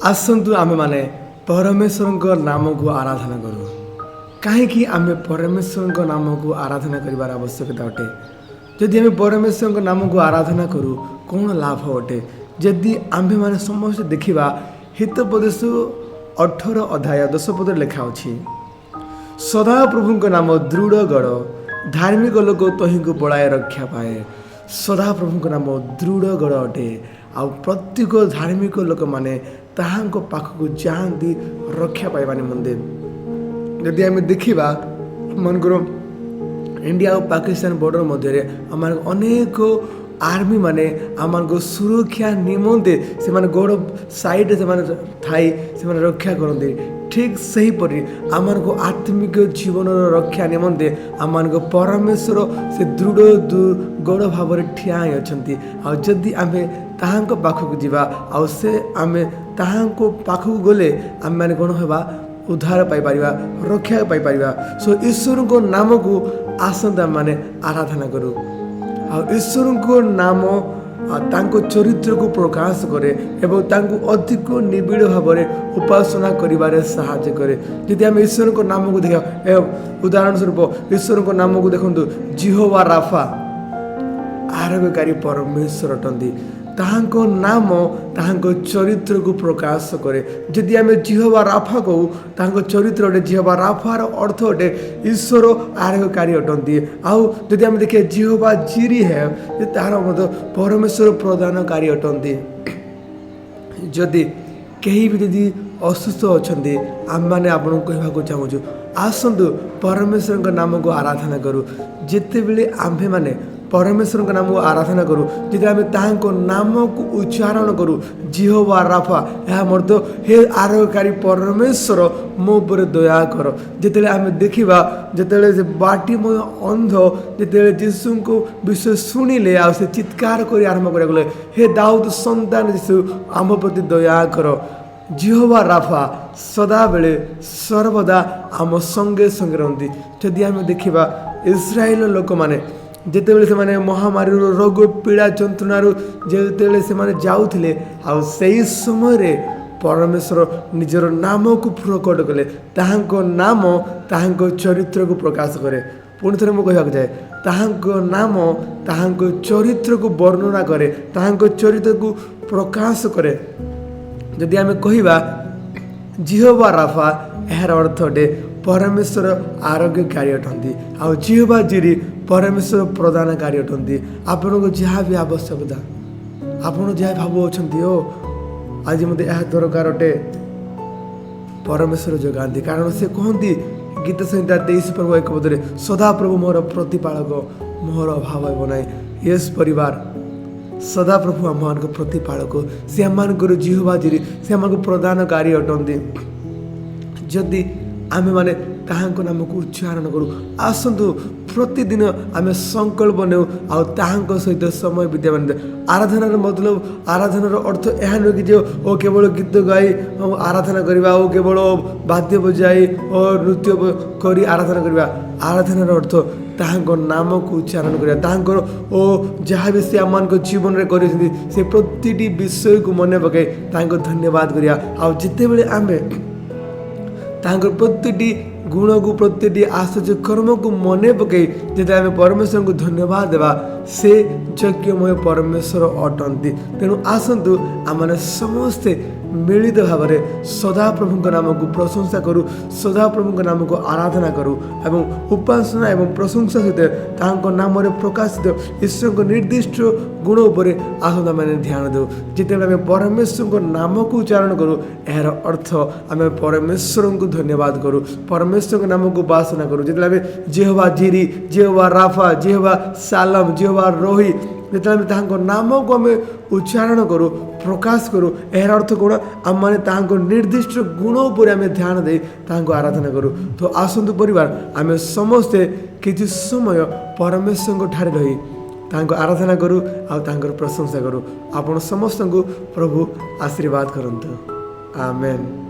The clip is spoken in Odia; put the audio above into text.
ଆସନ୍ତୁ ଆମେମାନେ ପରମେଶ୍ୱରଙ୍କ ନାମକୁ ଆରାଧନା କରୁ। କାହିଁକି ଆମେ ପରମେଶ୍ୱରଙ୍କ ନାମକୁ ଆରାଧନା କରିବାର ଆବଶ୍ୟକତା ଅଟେ? ଯଦି ଆମେ ପରମେଶ୍ୱରଙ୍କ ନାମକୁ ଆରାଧନା କରୁ, କ'ଣ ଲାଭ ଅଟେ? ଯଦି ଆମ୍ଭେମାନେ ସମସ୍ତେ ଦେଖିବା, ହିତୋପଦେଶ 18 ଅଧ୍ୟାୟ 10 ପଦରେ ଲେଖା ଅଛି, "ସଦାପ୍ରଭୁଙ୍କ ନାମ ଦୃଢ଼ ଗଡ଼, ଧାର୍ମିକ ଲୋକ ତହିଁକୁ ପଳାଇ ରକ୍ଷା ପାଏ।" ସଦାପ୍ରଭୁଙ୍କ ନାମ ଦୃଢ଼ ଗଡ଼ ଅଟେ ଆଉ ପ୍ରତ୍ୟେକ ଧାର୍ମିକ ଲୋକମାନେ ତାହାଙ୍କ ପାଖକୁ ଯାଆନ୍ତି ରକ୍ଷା ପାଇବା ନିମନ୍ତେ। ଯଦି ଆମେ ଦେଖିବା, ମନେକର ଇଣ୍ଡିଆ ଆଉ ପାକିସ୍ତାନ ବର୍ଡ଼ର ମଧ୍ୟରେ ଆମମାନଙ୍କ ଅନେକ ଆର୍ମି ମାନେ ଆମମାନଙ୍କ ସୁରକ୍ଷା ନିମନ୍ତେ ସେମାନେ ଗଡ଼ ସାଇଡ଼ରେ ସେମାନେ ଥାଇ ସେମାନେ ରକ୍ଷା କରନ୍ତି। ଠିକ୍ ସେହିପରି ଆମମାନଙ୍କ ଆତ୍ମିକ ଜୀବନର ରକ୍ଷା ନିମନ୍ତେ ଆମମାନଙ୍କ ପରମେଶ୍ୱର ସେ ଦୃଢ଼ ଗଡ଼ ଭାବରେ ଠିଆ ହୋଇ ଅଛନ୍ତି। ଆଉ ଯଦି ଆମେ ତାହାଙ୍କ ପାଖକୁ ଯିବା ଆଉ ସେ ଆମେ ତାହାଙ୍କ ପାଖକୁ ଗଲେ ଆମେମାନେ କ'ଣ ହେବା? ଉଦ୍ଧାର ପାଇପାରିବା, ରକ୍ଷା ପାଇପାରିବା। ସୋ ଈଶ୍ୱରଙ୍କ ନାମକୁ ଆସନ୍ତୁ ଆମେମାନେ ଆରାଧନା କରୁ। ଆଉ ଈଶ୍ୱରଙ୍କ ନାମ ତାଙ୍କ ଚରିତ୍ରକୁ ପ୍ରକାଶ କରେ ଏବଂ ତାଙ୍କୁ ଅଧିକ ନିବିଡ଼ ଭାବରେ ଉପାସନା କରିବାରେ ସାହାଯ୍ୟ କରେ। ଯଦି ଆମେ ଈଶ୍ୱରଙ୍କ ନାମକୁ ଦେଖିବା, ଉଦାହରଣ ସ୍ୱରୂପ ଈଶ୍ୱରଙ୍କ ନାମକୁ ଦେଖନ୍ତୁ, ଜିହୋବା ରାଫା, ଆରୋଗ୍ୟକାରୀ ପରମେଶ୍ୱର ଅଟନ୍ତି। ତାହାଙ୍କ ନାମ ତାହାଙ୍କ ଚରିତ୍ରକୁ ପ୍ରକାଶ କରେ। ଯଦି ଆମେ ଜିହୋବା ରାଫା କହୁ, ତାହାଙ୍କ ଚରିତ୍ର ଅଟେ। ଜିହୋବା ରାଫାର ଅର୍ଥ ଅଟେ ଈଶ୍ୱର ଆରୋଗ୍ୟକାରୀ ଅଟନ୍ତି। ଆଉ ଯଦି ଆମେ ଦେଖିବା ଜିହୋବା ଜିରି ହେ, ତାହାର ମଧ୍ୟ ପରମେଶ୍ୱର ପ୍ରଦାନକାରୀ ଅଟନ୍ତି। ଯଦି କେହି ବି ଯଦି ଅସୁସ୍ଥ ଅଛନ୍ତି, ଆମେମାନେ ଆପଣଙ୍କୁ କହିବାକୁ ଚାହୁଁଛୁ, ଆସନ୍ତୁ ପରମେଶ୍ୱରଙ୍କ ନାମକୁ ଆରାଧନା କରୁ। ଯେତେବେଳେ ଆମ୍ଭେମାନେ ପରମେଶ୍ୱରଙ୍କ ନାମକୁ ଆରାଧନା କରୁ, ଯେତେବେଳେ ଆମେ ତାହାଙ୍କ ନାମକୁ ଉଚ୍ଚାରଣ କରୁ, ଜିହୋବା ରାଫା, ଏହା ମଧ୍ୟ ହେ ଆରୋଗ୍ୟକାରୀ ପରମେଶ୍ୱର, ମୋ ଉପରେ ଦୟା କର। ଯେତେବେଳେ ଆମେ ଦେଖିବା, ଯେତେବେଳେ ସେ ବାର୍ତ୍ତିମୟ ଅନ୍ଧ ଯେତେବେଳେ ଯୀଶୁଙ୍କ ବିଷୟ ଶୁଣିଲେ ଆଉ ସେ ଚିତ୍କାର କରି ଆରମ୍ଭ କରିବାକୁ ଗଲେ, "ହେ ଦାଉଦ ସନ୍ତାନ ଯୀଶୁ, ଆମ ପ୍ରତି ଦୟା କର।" ଜିହୋବା ରାଫା ସଦାବେଳେ ସର୍ବଦା ଆମ ସଙ୍ଗେ ସଙ୍ଗେ ରହନ୍ତି। ଯଦି ଆମେ ଦେଖିବା, ଇସ୍ରାଏଲର ଲୋକମାନେ ଯେତେବେଳେ ସେମାନେ ମହାମାରୀରୁ, ରୋଗ ପୀଡ଼ା ଯନ୍ତ୍ରଣାରୁ ଯେତେବେଳେ ସେମାନେ ଯାଉଥିଲେ, ଆଉ ସେଇ ସମୟରେ ପରମେଶ୍ୱର ନିଜର ନାମକୁ ପ୍ରକଟ କଲେ। ତାହାଙ୍କ ନାମ ତାହାଙ୍କ ଚରିତ୍ରକୁ ପ୍ରକାଶ କରେ। ପୁଣି ଥରେ ମୁଁ କହିବାକୁ ଚାହେଁ, ତାହାଙ୍କ ନାମ ତାହାଙ୍କ ଚରିତ୍ରକୁ ବର୍ଣ୍ଣନା କରେ, ତାହାଙ୍କ ଚରିତ୍ରକୁ ପ୍ରକାଶ କରେ। ଯଦି ଆମେ କହିବା ଜିହୋବା ରାଫା, ଏହାର ଅର୍ଥ ଅଟେ ପରମେଶ୍ୱର ଆରୋଗ୍ୟକାରୀ ଅଟନ୍ତି। ଆଉ ଜିହୋବା ଜିରି, ପରମେଶ୍ୱର ପ୍ରଦାନକାରୀ ଅଟନ୍ତି। ଆପଣଙ୍କୁ ଯାହା ବି ଆବଶ୍ୟକତା, ଆପଣ ଯାହା ଭାବୁଅଛନ୍ତି, ଓ ଆଜି ମୋତେ ଏହା ଦରକାର ଅଟେ, ପରମେଶ୍ୱର ଯୋଗାନ୍ତି। କାରଣ ସେ କୁହନ୍ତି ଗୀତ ସଂହିତା 23 ପର୍ବ 1 ପଦରେ, "ସଦାପ୍ରଭୁ ମୋର ପ୍ରତିପାଳକ, ମୋର ଅଭାବ ହେବ ନାହିଁ।" ୟେସ୍ ପରିବାର, ସଦାପ୍ରଭୁ ଆମମାନଙ୍କ ପ୍ରତିପାଳକ। ସେ ଆମମାନଙ୍କର ଜିହୋବା ଜିରି, ସେ ଆମମାନଙ୍କୁ ପ୍ରଦାନକାରୀ ଅଟନ୍ତି, ଯଦି ଆମେମାନେ ତାହାଙ୍କ ନାମକୁ ଉଚ୍ଚାରଣ କରୁ। ଆସନ୍ତୁ ପ୍ରତିଦିନ ଆମେ ସଂକଳ୍ପ ନେଉ ଆଉ ତାହାଙ୍କ ସହିତ ସମୟ ବିତେଇବା। ଆରାଧନାର ମତଲବ, ଆରାଧନାର ଅର୍ଥ ଏହା ନୁହେଁ କି ଯେ ଓ କେବଳ ଗୀତ ଗାଇ ଓ ଆରାଧନା କରିବା ଓ କେବଳ ବାଦ୍ୟ ବଜାଇ ଓ ନୃତ୍ୟ କରି ଆରାଧନା କରିବା। ଆରାଧନାର ଅର୍ଥ ତାହାଙ୍କ ନାମକୁ ଉଚ୍ଚାରଣ କରିବା, ତାହାଙ୍କର ଓ ଯାହା ବି ସେ ଆମମାନଙ୍କ ଜୀବନରେ କରିଛନ୍ତି, ସେ ପ୍ରତିଟି ବିଷୟକୁ ମନେ ପକାଇ ତାହାଙ୍କୁ ଧନ୍ୟବାଦ କରିବା। ଆଉ ଯେତେବେଳେ ଆମେ ତାଙ୍କର ପ୍ରତିଟି ଗୁଣକୁ, ପ୍ରତିଟି ଆଶ୍ଚର୍ଯ୍ୟ କର୍ମକୁ ମନେ ପକାଇ ଯଦି ଆମେ ପରମେଶ୍ୱରଙ୍କୁ ଧନ୍ୟବାଦ ଦେବା, ସେ ଯଜ୍ଞମୟ ପରମେଶ୍ୱର ଅଟନ୍ତି। ତେଣୁ ଆସନ୍ତୁ ଆମମାନେ ସମସ୍ତେ ମିଳିତ ଭାବରେ ସଦାପ୍ରଭୁଙ୍କ ନାମକୁ ପ୍ରଶଂସା କରୁ, ସଦାପ୍ରଭୁଙ୍କ ନାମକୁ ଆରାଧନା କରୁ ଏବଂ ଉପାସନା ଏବଂ ପ୍ରଶଂସା ସହିତ ତାଙ୍କ ନାମରେ ପ୍ରକାଶିତ ଈଶ୍ୱରଙ୍କ ନିର୍ଦ୍ଦିଷ୍ଟ ଗୁଣ ଉପରେ ଆସନ୍ତୁ ଆମେ ଧ୍ୟାନ ଦେଉ। ଯେତେବେଳେ ଆମେ ପରମେଶ୍ୱରଙ୍କ ନାମକୁ ଉଚ୍ଚାରଣ କରୁ, ଏହାର ଅର୍ଥ ଆମେ ପରମେଶ୍ୱରଙ୍କୁ ଧନ୍ୟବାଦ କରୁ, ପରମେଶ୍ୱରଙ୍କ ନାମକୁ ଉପାସନା କରୁ। ଯେତେବେଳେ ଆମେ ଜେହୋବା ଜିରି, ଜେହୋବା ରାଫା, ଜେହୋବା ସାଲମ, ଜେହୋବା ରୋହି, ଯେତେବେଳେ ଆମେ ତାହାଙ୍କ ନାମକୁ ଆମେ ଉଚ୍ଚାରଣ କରୁ, ପ୍ରକାଶ କରୁ, ଏହାର ଅର୍ଥ କ'ଣ? ଆମମାନେ ତାହାଙ୍କ ନିର୍ଦ୍ଦିଷ୍ଟ ଗୁଣ ଉପରେ ଆମେ ଧ୍ୟାନ ଦେଇ ତାହାଙ୍କୁ ଆରାଧନା କରୁ। ତ ଆସନ୍ତୁ ପରିବାର, ଆମେ ସମସ୍ତେ କିଛି ସମୟ ପରମେଶ୍ୱରଙ୍କ ଠାରେ ରହି ତାହାଙ୍କୁ ଆରାଧନା କରୁ ଆଉ ତାଙ୍କର ପ୍ରଶଂସା କରୁ। ଆପଣ ସମସ୍ତଙ୍କୁ ପ୍ରଭୁ ଆଶୀର୍ବାଦ କରନ୍ତୁ। ଆମେନ୍।